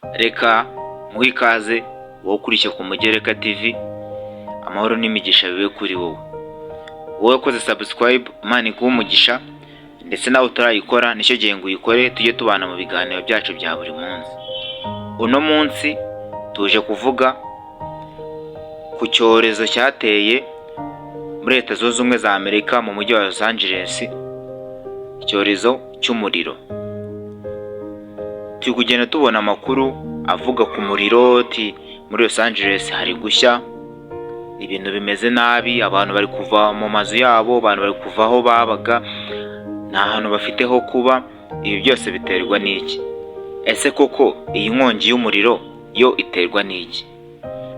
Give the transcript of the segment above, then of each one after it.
Reka muhe ikaze wowe ukurikiye ku Mugereka TV, amahoro n'imigisha bibe kuri wowe. Wowe wakoze subscribe, Imana iguhe umugisha, ndetse nawe utarayikora nicyo gihe ngo uyikore, tujye tubana mu biganiro byacu bya buri munsi. Uno munsi tuje kuvuga ku cyorezo cyateye muri Leta Zunze Ubumwe za Amerika mu mujyi wa Los Angeles, icyorezo cy'umuriro. Turi kugenda tubona amakuru avuga ku muriro, ati muri Los Angeles hari gushya, ibintu bimeze nabi, abantu bari kuva mu mazu yabo, abantu bari kuva aho babaga, nta hantu bafite ho kuba. Ibi byose biterwa n'iki? Ese koko iyi nkongi y'umuriro yo iterwa n'iki?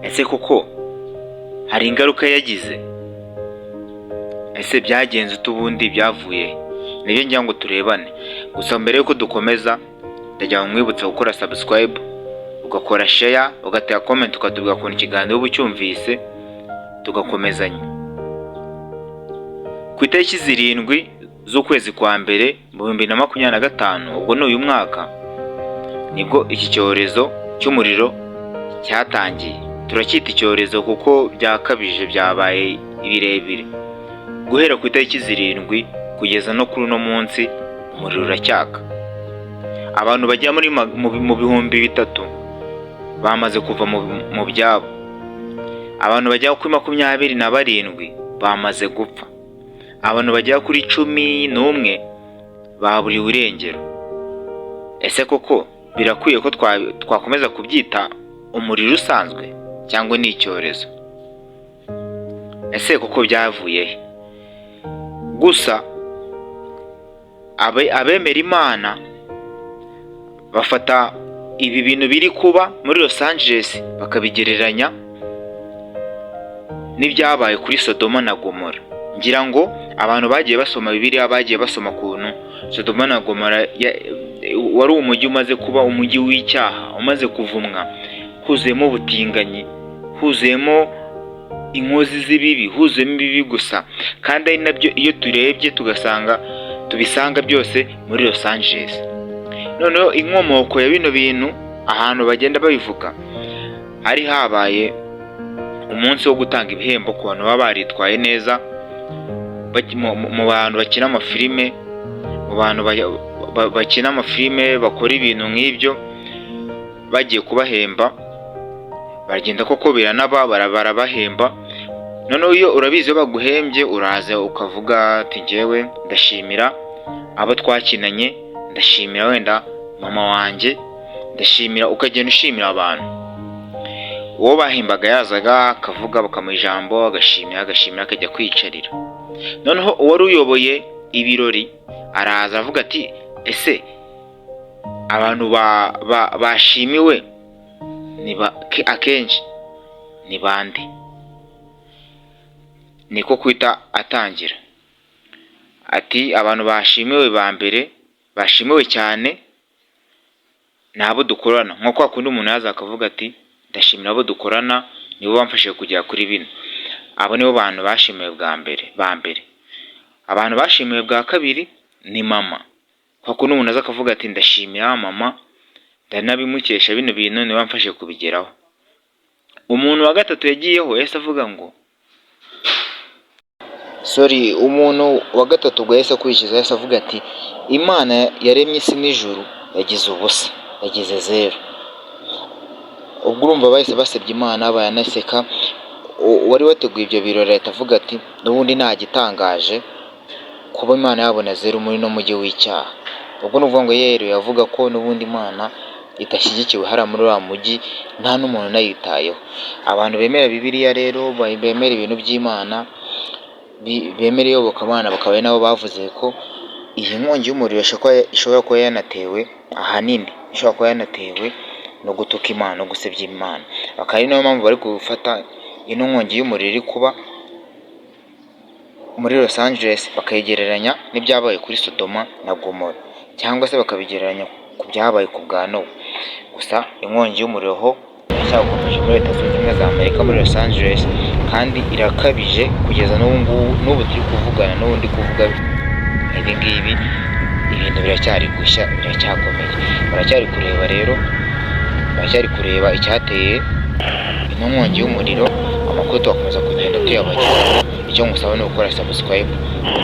Ese koko hari ingaruka yagize? Ese byagenze ute, ubundi byavuye he? Nibyo ngira ngo turebane. Gusa mbere yuko dukomeza, ndagira ngo nkwibutse gukora subscribe, ugakora share, ugatera comment, ukatubwira ukuntu ikiganiro uba ucyumvise, tugakomezanya. Ku itariki 7 z'ukwezi kwa mbere mu 2025, ubwo ni uyu mwaka, nibwo iki cyorezo cy'umuriro cyatangiye. Turacyita icyorezo kuko byakabije, byabaye birebire. Guhera ku itariki 7 kugeza no kuri uno munsi, umuriro uracyaka. Abantu bagera muri mu 3000 bamaze kuva mu byabo. Abantu bagera kuri 27 bamaze gupfa. Abantu bagera kuri 11 baburiwe irengero. Ese koko birakwiye ko twakomeza kubyita umuriro usanzwe cyangwa ni icyorezo? Ese koko byavuye he? Gusa abemera Imana bafata ibi bintu biri kuba muri Los Angeles bakabigereranya n'ibyabaye kuri Sodoma na Gomora. Ngira ngo abantu bagiye basoma Bibiliya bagiye basoma ukuntu Sodoma na Gomora wari umujyi umaze kuba umujyi w'icyaha, umaze kuvumwa, huzuyemo ubutinganyi, huzuyemo inkozi z'ibibi, huzuyemo ibibi gusa, kandi ari nabyo iyo turebye tugasanga tubisanga byose muri Los Angeles. Noneho inkomoko ya bino bintu, ahantu bagenda babivuga, hari habaye umunsi wo gutanga ibihembo ku bantu baba baritwaye neza mu bantu bakina amafilime, mu bantu bakina amafilime, bakora ibintu nk'ibyo, bagiye kubahemba, baragenda koko biranaba, barabahemba. Noneho iyo urabizi, iyo baguhembye uraza ukavuga ati: "Njyewe ndashimira abo twakinanye, ndashimira wenda mama wanjye, ndashimira", ukagenda ushimira abantu. Uwo bahembaga yazaga akavuga, bakamuha ijambo, agashimira, agashimira, akajya kwicarira. Noneho uwari uyoboye ibirori araza avuga ati: "Ese abantu bashimiwe akenshi ni bande?" Niko kwita atangira ati: "Abantu bashimiwe ba mbere, bashimiwe cyane, ni abo dukorana." Nko kwa kundi umuntu yaza akavuga ati: "Ndashimira abo dukorana, nibo bamfashije kugera kuri bino." Abo nibo bantu bashimiwe bwa mbere ba mbere. Abantu bashimiwe bwa kabiri ni mama. Kwa kundi umuntu aza akavuga ati: "Ndashimira mama, ndanabimukesha, bino bintu niwe wamfashije kubigeraho." Umuntu wa gatatu yagiyeho yahise avuga ngo, sorry, umuntu wa gatatu ubwo yahise akurikiza, yahise avuga ati: "Imana yaremye isi n'ijuru yagize ubusa, yagize zeru." Ubwo urumva bahise basebya Imana, baranaseka. Uwari wateguye ibyo birori ahita avuga ati: "N'ubundi nta gitangaje kuba Imana yabona zeru muri uno mujyi w'icyaha." Ubwo ni ukuvuga ngo yeruye avuga ko n'ubundi Imana idashyigikiwe hariya muri uriya mujyi, nta n'umuntu unayitayeho. Abantu bemera Bibiliya rero, bemera ibintu by'Imana, bemera iyobokamana, bakaba ari nabo bavuze ko iyi nkongi y'umuriro ishobora kuba yanatewe ahanini, ishobora kuba yanatewe no gutuka Imana, no gusebya Imana. Bakaba ari nayo mpamvu bari gufata ino nkongi y'umuriro iri kuba muri Los Angeles bakayigereranya n'ibyabaye kuri Sodoma na Gomora, cyangwa se bakabigereranya ku byabaye ku bwa Nowa. Gusa inkongi y'umuriro ho iracyakomeje muri Leta Zunze Ubumwe za Amerika, muri Los Angeles, kandi irakabije kugeza n'ubu ngubu, n'ubu turi kuvugana, n'ubu ndi kuvuga ibi ngibi, ibintu biracyari gushya, biracyakomeye, baracyari kureba rero. Baracyari kureba icyateye ino nkongi y'umuriro. Amakuru tugakomeza kugenda tuyabagezaho. Icyo ngusaba ni ugukora subscribe,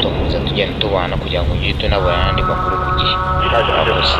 tugakomeza tugenda tubana kugira ngo ujye tunabona n'andi makuru ku gihe. Murakoze.